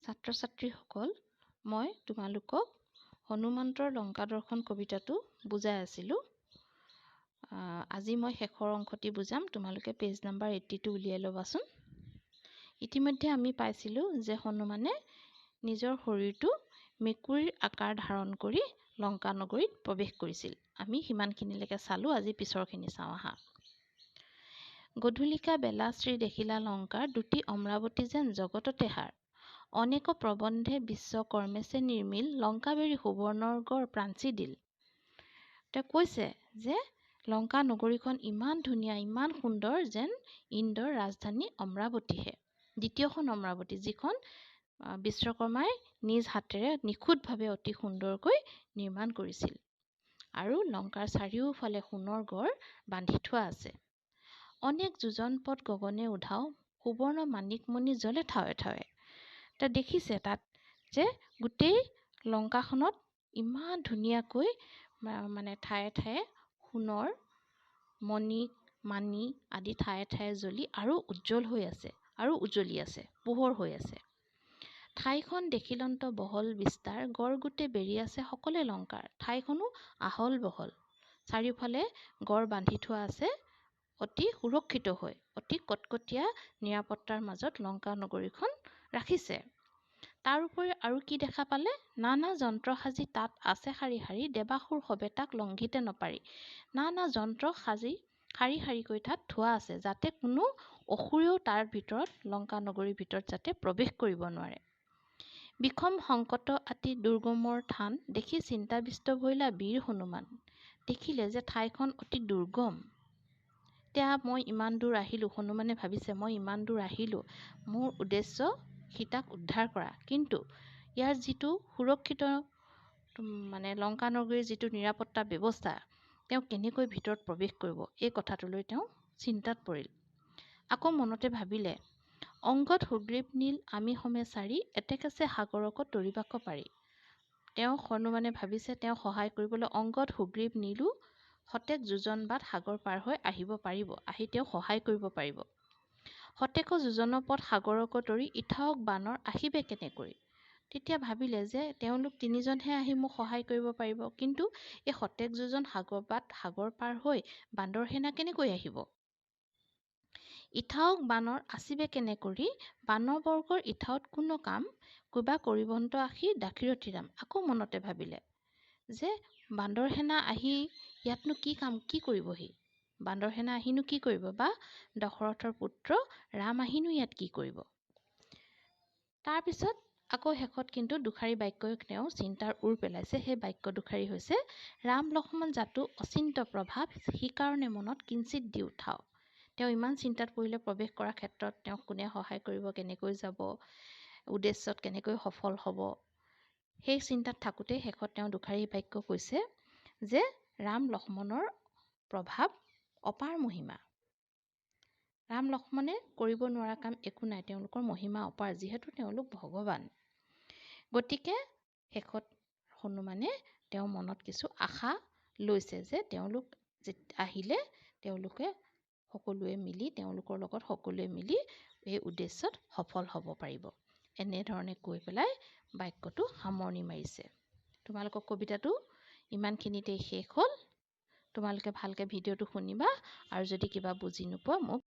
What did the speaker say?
ছাত্ৰ ছাত্ৰীসকল, মই তোমালোকক হনুমন্তৰ লংকা দৰ্শন কবিতাটো বুজাই আছিলোঁ। আজি মই শেষৰ অংশটি বুজাম। তোমালোকে পেজ নাম্বাৰ 82 উলিয়াই ল'বাচোন। ইতিমধ্যে আমি পাইছিলোঁ যে হনুমানে নিজৰ শৰীৰটো মেকুৰীৰ আকাৰ ধাৰণ কৰি লংকা নগৰীত প্ৰৱেশ কৰিছিল। আমি সিমানখিনিলৈকে চালোঁ, আজি পিছৰখিনি চাওঁ আহা। গধূলিকা বেলা শ্ৰী দেখিলা লংকাৰ দুটি অমৰাৱতী যেন জগততে হাৰ। অনেক প্ৰবন্ধে বিশ্বকৰ্মেছে নিৰ্মিল লংকাবেৰী সুবৰ্ণৰ গড় প্ৰাঞ্চি দিল। তেওঁ কৈছে যে লংকা নগৰীখন ইমান ধুনীয়া, ইমান সুন্দৰ, যেন ইন্দ্ৰৰ ৰাজধানী অমৰাৱতীহে, দ্বিতীয়খন অমৰাৱতী, যিখন বিশ্বকৰ্মাই নিজ হাতেৰে নিখুঁতভাৱে অতি সুন্দৰকৈ নিৰ্মাণ কৰিছিল, আৰু লংকাৰ চাৰিওফালে সোণৰ গড় বান্ধি থোৱা আছে। অনেক যোজন পথ গগনে উধাও সুবৰ্ণ মাণিকমণি জ্বলে ঠাৱে ঠাৱে। তাত দেখিছে তাত যে গোটেই লংকাখনত ইমান ধুনীয়াকৈ মানে ঠায়ে ঠায়ে সোণৰ মণি মানি আদি ঠায়ে ঠায়ে জ্বলি আৰু উজ্জ্বল হৈ আছে, আৰু উজ্বলি আছে, পোহৰ হৈ আছে। ঠাইখন দেখিলন্ত বহল বিস্তাৰ গড় গোটে বেৰি আছে সকলে লংকাৰ। ঠাইখনো আহল বহল, চাৰিওফালে গড় বান্ধি থোৱা আছে, অতি সুৰক্ষিত হৈ অতি কটকটীয়া নিৰাপত্তাৰ মাজত লংকা নগৰীখন ৰাখিছে। তাৰ উপৰি আৰু কি দেখা পালে? নানা যন্ত্ৰ সাজি তাত আছে শাৰী শাৰী, দেৱাসুৰ সবে তাক লংঘিতে নপাৰি। নানা যন্ত্ৰ সাজি শাৰী শাৰীকৈ তাত থোৱা আছে, যাতে কোনো অসুৰেও তাৰ ভিতৰত, লংকা নগৰীৰ ভিতৰত যাতে প্ৰৱেশ কৰিব নোৱাৰে। বিষম সংকট আতি দুৰ্গমৰ থান দেখি চিন্তাবিষ্ট ভৈলা বীৰ হনুমান। দেখিলে যে ঠাইখন অতি দুৰ্গম। এতিয়া মই ইমান দূৰ আহিলোঁ, হনুমানে ভাবিছে মই ইমান দূৰ আহিলোঁ, মোৰ উদ্দেশ্য সীতাক উদ্ধাৰ কৰা, কিন্তু ইয়াৰ যিটো সুৰক্ষিত মানে লংকা নগৰীৰ যিটো নিৰাপত্তা ব্যৱস্থা, তেওঁ কেনেকৈ ভিতৰত প্ৰৱেশ কৰিব, এই কথাটোলৈ তেওঁ চিন্তাত পৰিল। আকৌ মনতে ভাবিলে, অংগদ সুগ্ৰীৱ নীল আমি সমে চাৰি, এতেকেছে সাগৰক তৰিবাক পাৰি। তেওঁ হনুমানে ভাবিছে তেওঁ সহায় কৰিবলৈ অংগদ সুগ্ৰীৱ নীলো শতেক যোজন বাট সাগৰ পাৰ হৈ আহিব পাৰিব, আহি তেওঁ সহায় কৰিব পাৰিব। শতেক যোজনৰ পথ সাগৰক তৰি ইথাওক বানৰ আহিবে কেনেকৈ? তেতিয়া ভাবিলে যে তেওঁলোক তিনিজনহে আহি মোক সহায় কৰিব পাৰিব, কিন্তু এই শতেক যোজন সাগৰ বাট সাগৰ পাৰ হৈ বান্দৰ সেনা কেনেকৈ আহিব? ইথাওক বানৰ আসিবে কেনে কৰি, বানৰবৰ্গৰ ইথাওত কোনো কাম, কিবা কৰিবন্ত আসি দাশৰথী ৰাম। আকৌ মনতে ভাবিলে যে বান্দৰ সেনা আহি ইয়াতনো কি কাম, কি কৰিবহি, বান্দৰ সেনা আহিনো কি কৰিব, বা দশৰথৰ পুত্ৰ ৰাম আহিনো ইয়াত কি কৰিব? তাৰপিছত আকৌ শেষত কিন্তু দুষাৰি বাক্যই তেওঁ চিন্তাৰ ওৰ পেলাইছে। সেই বাক্য দুষাৰি হৈছে, ৰাম লক্ষ্মণ জাতো অচিন্ত প্ৰভাৱ, সিকাৰণে মনত কিঞ্চিত দি উঠাও। তেওঁ ইমান চিন্তাত পৰিলে প্ৰৱেশ কৰাৰ ক্ষেত্ৰত তেওঁক কোনে সহায় কৰিব, কেনেকৈ যাব, উদ্দেশ্যত কেনেকৈ সফল হ'ব, সেই চিন্তাত থাকোঁতে শেষত তেওঁ দুষাৰি বাক্য কৈছে যে ৰাম লক্ষ্মণৰ প্ৰভাৱ অপাৰ মহিমা, ৰাম লক্ষ্মণে কৰিব নোৱাৰা কাম একো নাই, তেওঁলোকৰ মহিমা অপাৰ, যিহেতু তেওঁলোক ভগৱান। গতিকে শেষত হনুমানে তেওঁৰ মনত কিছু আশা লৈছে যে তেওঁলোক আহিলে তেওঁলোকে সকলোৱে মিলি, তেওঁলোকৰ লগত সকলোৱে মিলি এই উদ্দেশ্যত সফল হ'ব পাৰিব। এনেধৰণে কৈ পেলাই বাক্যটো সামৰণি মাৰিছে। তোমালোকৰ কবিতাটো ইমানখিনিতেই শেষ হ'ল। তোমালোকে ভালকৈ ভিডিঅ'টো শুনিবা আৰু যদি কিবা বুজি নোপোৱা মোক